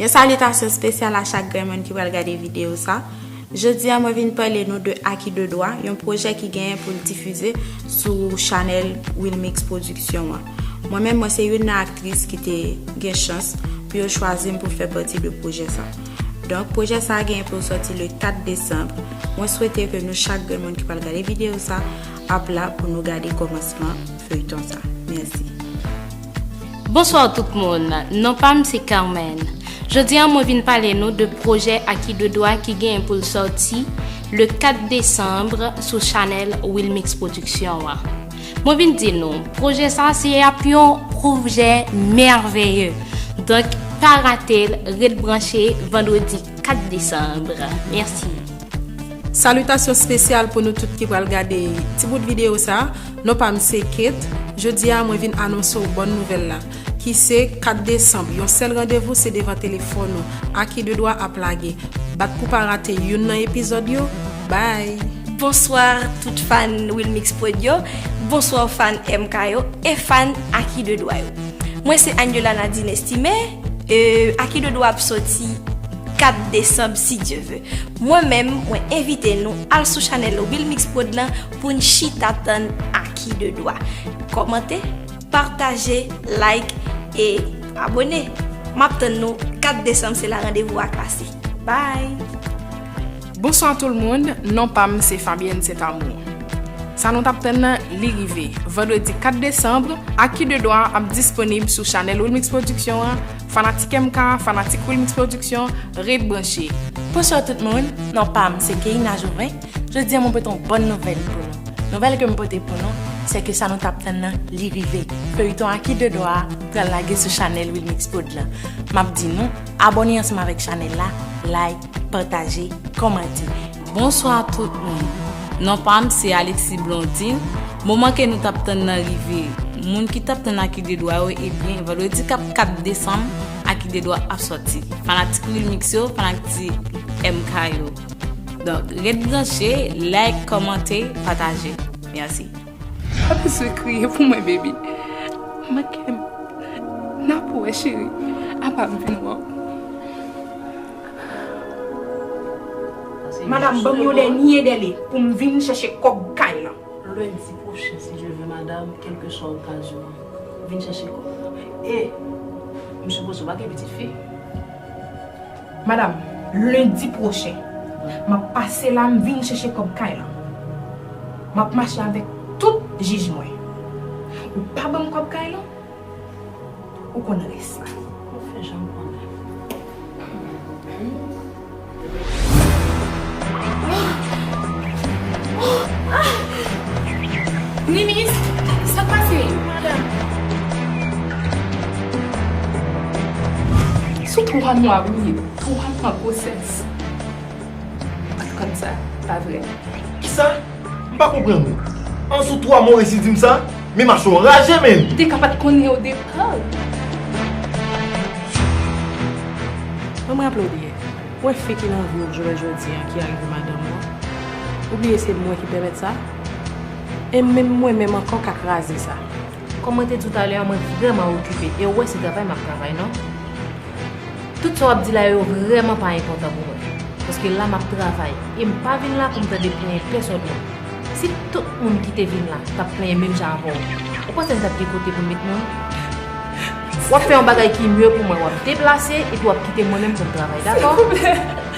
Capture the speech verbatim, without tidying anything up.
Salitasyon espesyal a chak grenn moun ki pral gade videyo sa. Jodi a, mwen vin pale nou de Aki de Dwa, yon pwojè ki genyen pou l difize sou chanèl Wilmix Production an. Mwen menm, mwen se youn nan aktris ki te gen chans pou yo chwazi m pou fè pati de pwojè sa. Donk, pwojè sa a genyen pou l sòti le kat desanm. Mwen swete ke nou chak grenn moun ki pral gade videyo sa ap la pou nou gade kòmansman feyton sa. Mèsi. Bonswa tout moun, non pa m se Carmen. Jodi a mwen vin pale nou de pwojè Aki de Dwa ki genyen pou l sòti le kat desanm sou chanèl Wilmix Production an. Mwen vin di nou, pwojè sa se ap yon pwojè mèveye. Donk, pa rate l, ret branche vandredi kat desanm. Mèsi. Salitasyon espesyal pou nou tout ki pral gade ti bout videyo sa. Non pa m se Kate. Jodi a mwen vin anonse w bòn nouvèl la, ki se kat desanm. Yon sèl randevou se devan telefòn ou. Aki de Dwa ap lage. Bat pou pa rate youn nan epizòd yo. Bye! Bonswa tout fan Wilmix Prod yo, bonswa fan M K yo e fan Aki de Dwa yo. Mwen se Agnola Nadine Estimé, e, Aki de Dwa ap soti kat desanm si Dye ve. Mwen menm, mwen envite nou al sou chanèl Wilmix Prod lan pou n chita tann Aki de Dwa. Kòmante, pataje, like e abone. M ap tann nou kat desanm, se la randevou a klase. Bye! Bonswa tout moun, non pa m se Fabienne Saint Amour. Sa nou t ap tann nan li rive. Vandredi kat desanm, Aki de Dwa ap disponib sou chanèl Wilmix Production an. Fanatik M K, fanatik Wilmix Production, ret branche. Bonswa tout moun, non pa m se Keïna Jouvin. Jodi a mwen pote yon bòn nouvèl pou nou. Nouvèl ke m pote pou nou, se ke sa nou t ap tann nan li rive. Feyton Aki de Dwa a pral lage sou chanèl Wilmix Prod lan. M ap di nou, abòne ansanm avèk chanèl la, like, pataje, kòmante. Bonswa tout moun. Non pa m se Alexis Blondine. Moman ke nou t ap tann nan rive. Moun ki t ap tann Aki de Dwa yo, ebyen, vandredi k ap kat desanm, Aki de Dwa ap sòti. Fanatik Wilmix yo, fanatik M K yo. Donk, ret branche, like, kòmante, pataje. Mèsi. Pa bezwen kriye pou mwen, baby. Manke m. N ap wè, cheri. Apa m vin wè w. Madanm, ban m yon dènye dèle pou m vin chèche kòb kay lan. Lendi pwochen, si Dye ve, madanm, kèlkeswa okazyon an, vin chèche kòb. E, m sipoze w pa gen pitit fi. Madanm, lendi pwochen, m ap pase la, m vin chèche kòb kay lan. M ap mache avèk tout jij mwen. Ou pa ban m kòb kay lan, ou konn rès la. Ou fè jan m konnen. Ninis, sa k pase? Sou twa mwa wi, twa mwa gwosès. M pa t konn sa, pa vre? Kisa? M pa konprann ou. An sou twa mwa w resi di m sa? Men mache w raje menm! M te ka pa t konnen o depa. Mwen, mwen raple w byen. Ou wè fi ki nan vi w jounen jodi a ki arive madanm ou an? Ou bliye se mwen ki pèmèt sa? E menm mwen menm ankò ka kraze sa. Kòm mwen te di w talè a, mwen vrèman okipe e ou wè se travay m ap travay, non? Tout sa w ap di la yo vrèman pa enpòtan pou mwen. Paske la m ap travay e m pa vin la pou m tande plenyen pèsòn moun. Si tout moun ki te vin la t ap plenyen menm jan avè w, ou panse n t ap gen kote pou n met moun? W ap fè yon bagay ki mye pou mwen, w ap deplase epi w ap kite mwen menm pou m travay, dakò? Silvouplè.